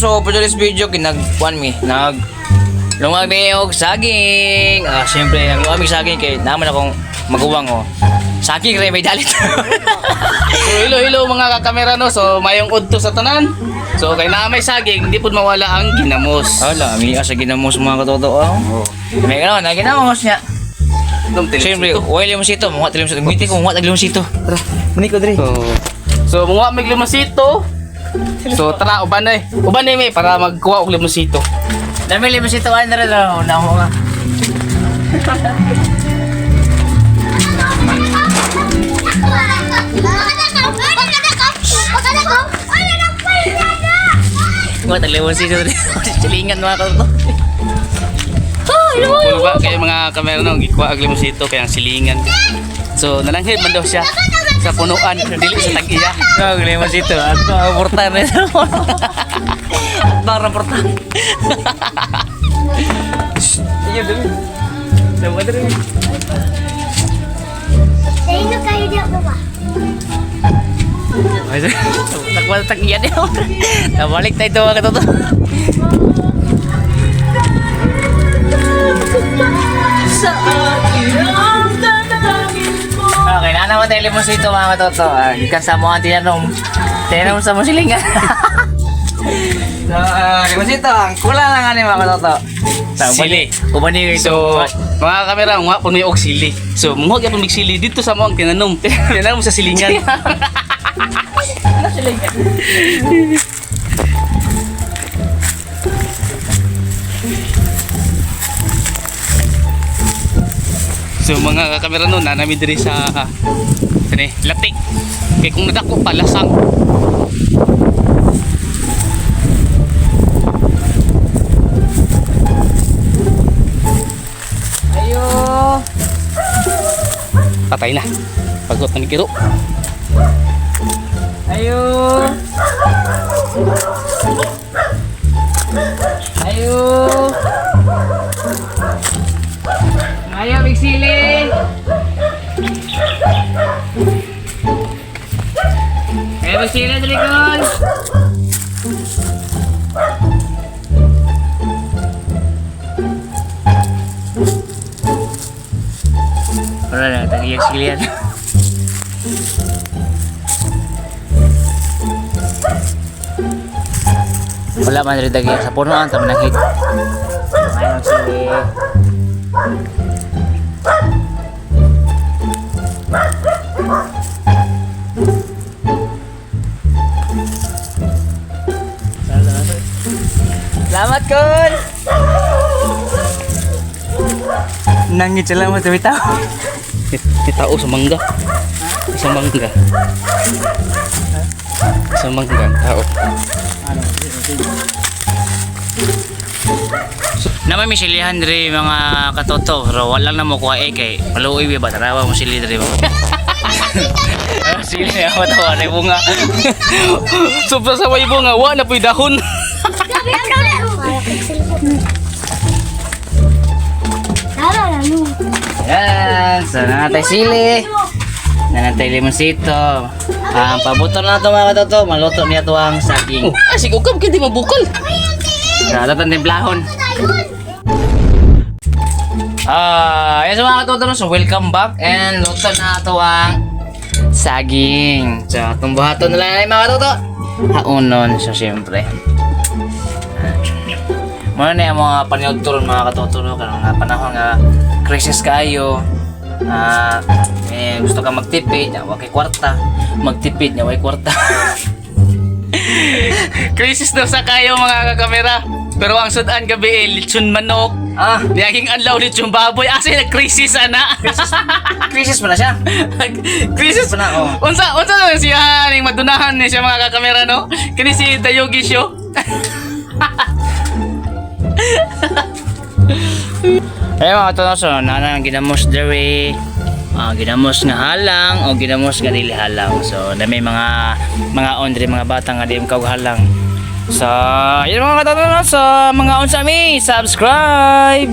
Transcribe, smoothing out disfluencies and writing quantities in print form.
So for today's video, kinagkuan mi, nag lungag mi og saging. Ah, siyempre naglungag mi saging kay naman akong maguwang oh. Saging rin may dalit. So hello, hello mga kakamera no. So mayong udto sa tanan. So kay naa may saging, di pud mawala ang ginamos. Wala, mi asa ginamos mga katoto oh. May gano'n, na ginamos niya. Siyempre, oil yung sito, mga tilim sito. Ngiti ko, mga taglim sito. Tara, muni ko dre. So munguha mig limosito. So tara uban na eh. Uban na eh, para magkuha og limosito. Dami limon sito, ano rin, na ako nga. Mga taglimon sito dre. Silingan mga katoto. So ba kay mga kamera no, gikuha og limosito kay ang silingan. So nalanghid man daw siya sa punuan, dili sa tag-iya. No, limon sito. At mga portan na ito. At mga portan. Iya, dali. Dapat dali. Takwal tag-iya niya. Nabalik tayo ito mga katoto. Okay, na naman tayo limon sito mga katoto. Ah, gikan sa mo ang tinanom. Tinanom sa mo silingan. So, limon sito, ang kulang lang ani mga katoto. Sili. Uban ni So, mga kamera, nga puno og sili. So, munguha gyapon mig sili dito sa mo ang tinanom. Tinanom sa silingan. So mga kamera no, nanami diri sa kani lati. Kay kung nadako pa lasang. Ayo. Patay na. Pagot na ni Kiro. Ayo. Ayo. Ayo, big sili. Ayo, big sili, dali kon. Wala na, tagiyag sili yan. Wala man rin dagi sa punuan tama nang hit. Ayo sili. Salamat kon. Nangit salamat sa bitaw. May tao sa mangga. Sa mangga. Sa mangga ang tao. Naman may silihan diri mga katoto pero wala na mo kuha eh kay maluoy ba tarawa mo sili diri ba. Ah, sili ako tawa na bunga. Sobra sa way bunga, wa na puy dahon. Yan, so nanatay sili. Nanatay limonsito. Ang pabuto na ito mga katoto, maluto niya to ang saging. Oh, ah, sige ukam kay di mabukal. Sa atong timplahon. Ah, yan sa mga katoto, no? So welcome back and luto na ito ang saging. So, itong buhaton na lang mga katoto. Haunon, so siyempre. Muna na yung mga paniod turon mga katoto, no? Karong nga panahon nga crisis kayo. Ah, eh, gusto ka magtipid, nya wa kay kwarta. Magtipid, nya way kwarta. Crisis daw sa kayo mga kakamera. Pero ang sudan gabi eh, lechon manok. Ah, Niyaging anlaw lechon baboy. Asa yung crisis ana? Crisis pa na siya. Crisis pa na, oh. Unsa unsa na siya ning madunahan ni siya mga kakamera no? Kini si Dayogi show. Ay mga katoto, so nana ang ginamos dere. Ah, ginamos nga halang o ginamos nga dili halang. So na may mga on diri mga bata nga di kag halang. So, yun mga katoto, so mga unsa mi, subscribe.